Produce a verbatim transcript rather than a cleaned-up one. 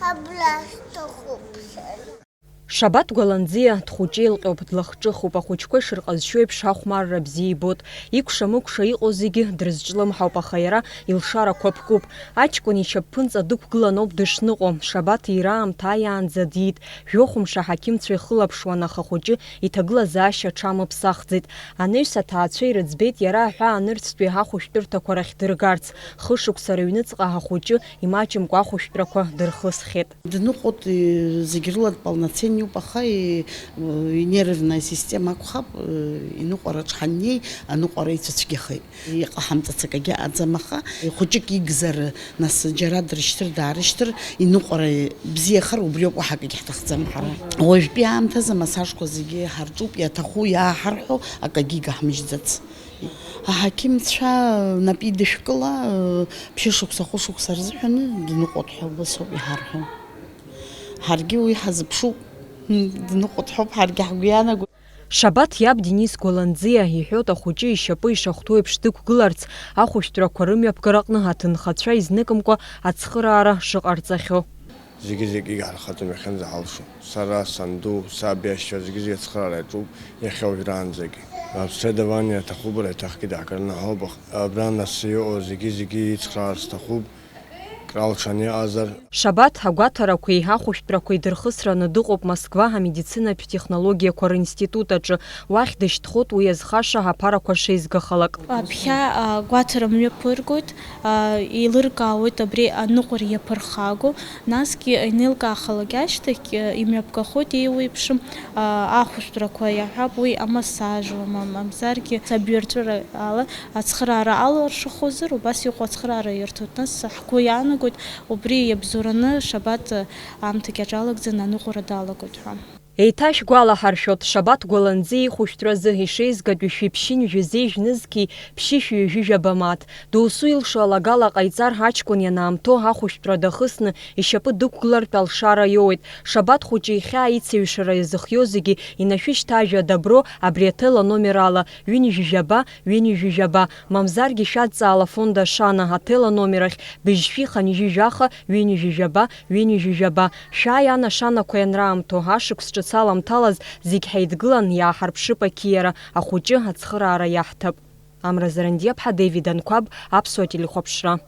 Абра сҭахуп сара. Шабаҭ Гәаланӡиа дхәыҷы еилҟьоуп, длахҿыхуп, ахәыҷқәа ишырҟазшьоу еиԥш ахәмарра бзиа ибоит. Икәша-мыкәша иҟоу зегьы дрызҿлымҳауп, аха иара илшарақәа ԥкуп. Аҷкәын ишьапԥынҵа дықәгыланоуп дышныҟәо. Шабаҭ иира аамҭа ааиаанӡа диит. Жәохә мшы аҳақьымцәа ихылаԥшуан, аха ахәыҷы иҭагылазаашьа аҽамыԥсахӡеит. Анаҩс аҭаацәа ирыӡбеит иара аҳәаа нырцәтәи ахәышәтәырҭақәа рахь дыргарц. Хышықәса рыҩныҵҟа ахәыҷы имаҷымкәа ахәышәтәрақәа дырхысхьеит. Дныҟәоит, э, зегь рыла дполноценниуп, аха, э, инервная система акәхап, э, иныҟәараҿ ҳаннеи, аныҟәара ицәыцәгьахеит. Иҟаҳамҵац акагьы аӡам, аха, э, хәыҷык игзар, нас џьара дрышьҭыр, даарышьҭыр, иныҟәара бзиахар, убриоуп, уаҳа акагь ҳҭахӡам ҳара. Уажәтәи аамҭазы амассажқәа зегьы ҳарҿуп, иаҭаху иааҳарҳәо, акагьы игаҳмыжьӡац. Аҳақьымцәа напы идышәкыла, ԥшьышықәса, хәышықәса рзыҳәан дныҟәоит ҳәа убасоуп иҳарҳәо. Ҳаргьы уи ҳазыԥшуп, дныҟәоит ҳәоуп ҳаргьы ҳгәы иаанагоит. Шабаҭ иаб Денис Гәаланӡиа иҳәоит, ахәыҷы ишьапы ишахәҭоу еиԥш дықәгыларц, ахәышәтәрақәа рымҩаԥгараҟны аҭынхацәа изныкымкәа ацхыраара шыҟарҵахьоу. Зегьы-зегьы иаҳархаҵом иахьынӡаҳалшо. Сара, санду, саб иашьцәа зегьы-зегьы ацхыраара иаҿуп иахьа уажәраанӡагьы. Обследование аҭахуп, ара иҭахгьы даагараны ҳауп, аха абра нас иҟоу зегьы-зегьы ицхраарц сҭахуп, кралҽаны иҟазар. Шабаҭ агәаҭарақәеи ахәышәтәрақәеи дырхысраны дыҟоуп Москва амедицинатә технологиақәа ринститут аҿы. Уахь дышьҭхоит уи иазхаша аԥарақәа шеизгахалак. Аԥхьа, а, гәаҭара мҩаԥыргоит, а, еилыркаауеит абри аныҟәара иаԥырхагоу, насгьы инеилкаахалак ашьҭахь, а, имҩаԥгахоит еиуеиԥшым, а, ахәышәтәрақәа, иаҳҳәап, уи амассаж, ма-, мамзаргьы сабҩарҵәыра ала ацхыраара аларшахозар, убас иҟоу ацхыраара ирҭоит. Нас ҳгәы иаанагоит, убри иабзоураны Шабаҭ аамҭагь аҿалагӡаны аныҟәара далагоит ҳәа. Еиҭашәгәалаҳаршәоит, Шабаҭ Гәаланӡиа ихәышәтәразы ишеизгатәи шәи ԥшьынҩажәи зеижә нызқьи ԥшьышәи ҩажәи жәаба мааҭ. Досу илшо алагала ҟаиҵар, аҷкәын ианаамҭоу ахәышәтәра дахысны ишьапы дықәгылартә алшара иоуеит. Шабаҭ хәыҷы ихьаа ицеиҩшара иазыхиоу зегьы инашәышьҭажьы адабро абри аҭел аномер ала, ҩынҩажәи жәаба, ҩынҩажәи жәаба, мамзаргьы шәадҵаала афонд Ашана аҭел аномер ахь, быжьшәи хынҩажәи жәаха, ҩынҩажәи жәаба, ҩынҩажәи жәаба. Шәааи, ан ашанақәа ианраамҭоу, ашықәс ҿыц аламҭалаз, зегь ҳаидгылан иааҳарԥшып ақьиара, ахәыҷы ацхыраара иаҳҭап. Амра Зарандиаԥҳа, Девид Анқәаб, Аԥсуа телехәаԥшра.